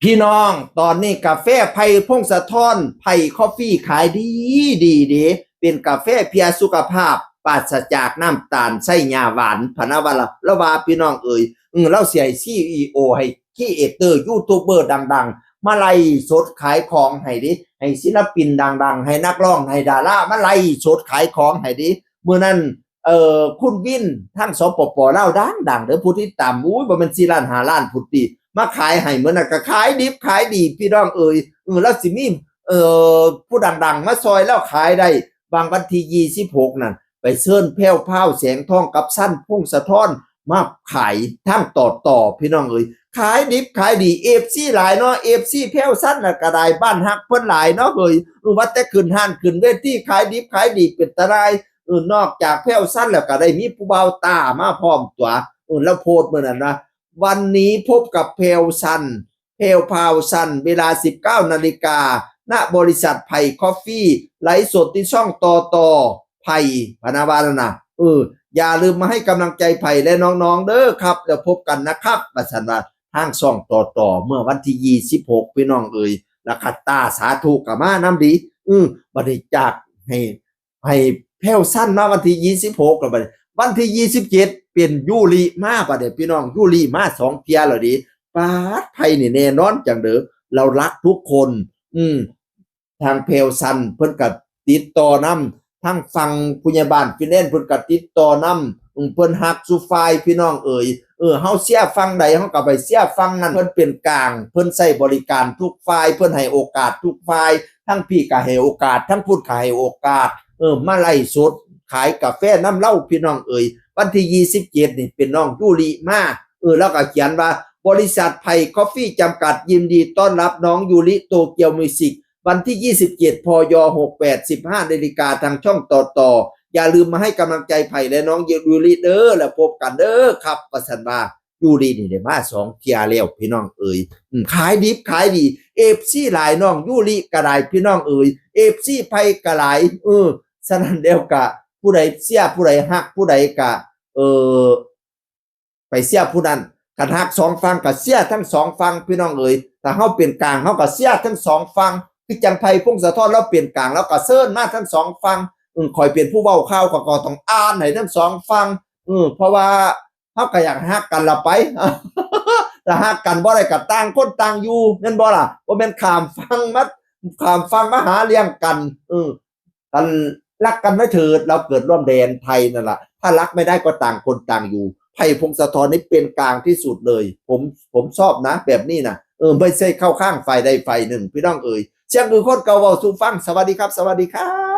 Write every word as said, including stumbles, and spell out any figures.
พี่น้อง ตอนนี้กาแฟไพพงศธร ไพคอฟฟี่ ขายดีดีเด้ เป็นกาแฟเพื่อสุขภาพ ปราศจากน้ำตาล ใส่หญ้าหวาน พะนะว่าละ แล้วว่าพี่น้องเอ๋ย อืม เราสิให้ CEO ให้ครีเอเตอร์ ยูทูบเบอร์ดังๆ มาไลฟ์สดขายของให้เด้ ให้ศิลปินดังๆ ให้นักร้อง ให้ดารา มาไลฟ์สดขายของให้เด้ มื้อนั้น เอ่อ คุณวิน ทาง สปป ลาว ดังๆ เด้อ ผู้ติดตาม อุ้ย บ่แม่น สี่ล้าน ห้าล้าน พุ้นติ มาขายให้ มื้อนั้นก็ขายดิบขายดี พี่น้องเอ๋ย เออ แล้วสิมี เอ่อ ผู้ดังๆ มาซอยแล้วขายได้ บางวันที่ ยี่สิบหก นั่น ไปเชิญแพรวพราว แสงทอง กับ สัน พงศธร มาขายทางต่อต่อ พี่น้องเอ๋ย ขายดิบขายดี เอฟซี หลายเนาะ เอฟซี แพรว สัน น่ะก็ได้ บ้านฮักเพิ่นหลายเนาะเฮ้ย เออ ว่าแต่ขึ้นห้านขึ้นเวที ขายดิบขายดีเป็นตาหน่าย เออ นอกจากแพรว สัน แล้วก็ได้มีผู้บ่าวตามาพร้อมตั๋ว เออ แล้วโพสต์มื้อนั้นว่า วันนี้พบกับแพรว สัน แพรวพราว สัน เวลา สิบเก้านาฬิกา ณ บริษัทไพคอฟฟี่ ไลฟ์สดที่ช่องต่อต่อ ไพ พะนะว่านั่นนะ เออ อย่าลืมมาให้กำลังใจไพและน้องๆ เด้อครับ แล้วพบกันนะครับ ว่าซั่นว่า ทางช่องต่อต่อ เมื่อวันที่ ยี่สิบหก พี่น้องเอ๋ย แล้วก็ตา สาธุ ก็มานำดี เออ บัดนี้จากให้ ให้แพรว สัน มาวันที่ ยี่สิบหก แล้วบัดนี้ วันที่ ยี่สิบเจ็ด เป็นยูริมา บัดนี้พี่น้อง ยูริมาสองเทื่อแล้วเด้ ป๊าด ไพนี่แน่นอนจังเด้อ เรารักทุกคน อืม ทางแพรว สัน เพิ่นก็ติดต่อนำ ทางฝั่งผู้ใหญ่บ้านฟินแลนด์ เพิ่นก็ติดต่อนำ อืม เพิ่นฮักซุฝ่าย พี่น้องเอ๋ย เออ เฮาเชียร์ฝั่งใด เฮาก็ไปเชียร์ฝั่งนั้น เพิ่นเป็นกลาง เพิ่นใช้บริการทุกฝ่าย เพิ่นให้โอกาสทุกฝ่าย ทั้งพี้ก็ให้โอกาส ทั้งพุ้นก็ให้โอกาส เออ มาไลฟ์สดขายกาแฟนำเลา พี่น้องเอ๋ย วันที่ ยี่สิบเจ็ด นี่เป็นน้องยูริมา เออ แล้วก็เขียนว่า บริษัทไพคอฟฟี่จำกัดยินดีต้อนรับน้องยูริ โตเกียวมิวสิก วันที่ ยี่สิบเจ็ด พย หกแปด สิบห้านาฬิกา ทางช่องต่อต่อ อย่าลืมมาให้กำลังใจไพและน้องยูริเด้อ แล้วพบกันเด้อครับ ว่าซั่นว่า ยูรินี่ได้มาสองเทื่อแล้ว พี่น้องเอ๋ย อืม ขายดิบขายดี เอฟซี หลาย น้องยูริก็ได้ พี่น้องเอ๋ย เอฟซี ไพก็หลาย เออ ฉะนั้นแล้วก็ ผู้ใดเชียร์ ผู้ใดฮัก ผู้ใดก็ เออ ไปเชียร์ผู้นั้น คันฮักสองฝั่งก็เชียร์ทั้งสองฝั่ง พี่น้องเอ๋ย ถ้าเฮาเป็นกลาง เฮาก็เชียร์ทั้งสองฝั่ง คือจั่งไพพงศธร ลาวเป็นกลาง ลาวก็เชิญมาทั้งสองฝั่ง อืม ข้อยเป็นผู้เว้าข่าว ข้อยก็ต้องอ่านให้ทั้งสองฝั่ง อืม เพราะว่าเฮาก็อยากฮักกันละไป ถ้าฮักกันบ่ได้ก็ต่างคนต่างอยู่ แม่นบ่ล่ะ บ่แม่นข้ามฝั่งมา ข้ามฝั่งมาหาเรื่องกัน เออ กัน รักกันไว้เถิด เราเกิดร่วมแดนไทยนั่นล่ะ ถ้ารักไม่ได้ก็ต่างคนต่างอยู่ ไพพงศธรนี่เป็นกลางที่สุดเลย ผม ผมชอบนะ แบบนี้นะ เออ ไม่ใช่เข้าข้างฝ่ายใดฝ่ายหนึ่ง พี่น้องเอ๋ย เสียงคือคนเก่าเว้าสู่ฟัง สวัสดีครับ สวัสดีครับ